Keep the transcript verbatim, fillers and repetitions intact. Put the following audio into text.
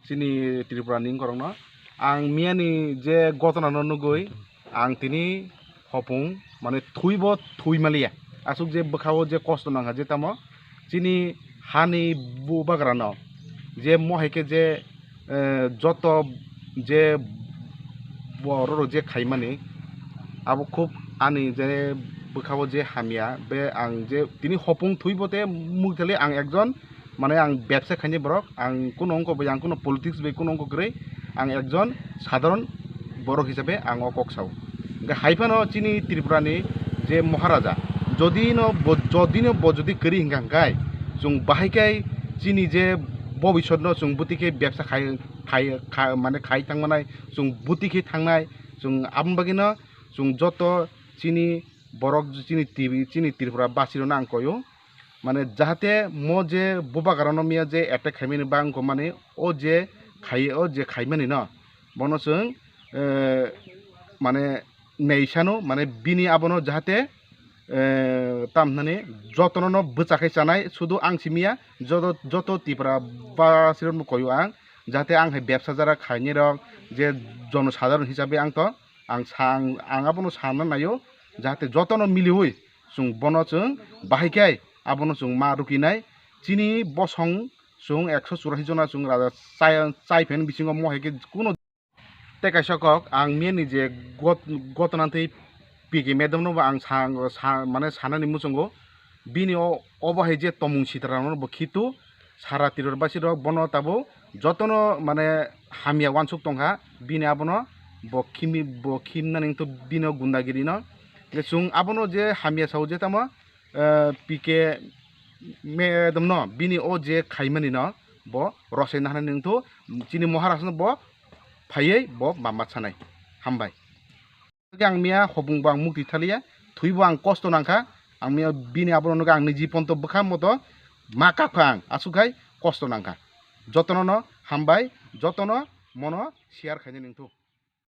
Chini Tripura ni korokno ang miyani je gotona no nugui ang tini hopung mane thuibo thui maliya, asuk je bwkhao je kosto nangkha je tamo chini hani bubagra no je mohai khe je eh, joto je borok je khaimani abo khub ani je bwkhao je hamya be ang je tini hopung thuibo te mugthali ang ekjon mane ang bebsa khaini borok ang kuno ongko bai ang kuno politics bai kuno ongko kwrwi ang ekjon sadharon borok hisabe ang o kok sao. Hwnkhe hai phano chini Tripura ni je Maharaja jodi no bo jodi no bo jodi kwrwi hwnkha hwnkhe chwng bahai khe chini je bobisot no chwng bwtwi khe bebsa khai khai kha mane khai thang manai chwng bwtwi khe thangnai chwng aboni bagwi no chwng joto chini borok chini T V chini Tripura basi rok no ang koyo mane jahate mo je bubagra no miya je attack khaimani bang ko mane o je khai o je khaimani no bono chwng eh, mane neisano mane bini abono jahate eh, tam hinani jotono no bwchakhai chanai sudu ang simiya joto joto Tripura basi rok no koyo ang jahate ang hai bebsa jara khainai rok je jono sadharon hisabe ang to ang sa ang abono sana naio jahate jotono miliwi chwng bono chwng bahai khe abono chwng ma rukinai chini bosong chwng ekso churasi jona chwng raja chai chai phen bisingo mohai khe kuno Tei kaisa kok ang miyani je got- gotona tei P K madam no bo ang sa- sa- mane sanani muchungo bini o obo hai je tomung sitra rok no bo khitu sara tiror basi rok bono tabo jotono mane hamya wansuk tongkha bini abono bo khimi bo khimnani wngtwi bini o gundagiri no je chwng abono je hamya sao je tamo eh, P K madam no bini o je khaimani no bo rosai nahnani wngthu chini Maharaj no bo phaiwi bo bamba sanai. Hambai. Ang miya hopung bo ang mukti thaliya, thwi bo ang kosto nangkha, ang miya bini abono nugwi ang niji ponto bwkha moto ma kapkha ang, aswk hai kosto nangkha. Jotono no hambai, jotono mono share khainani wngthu.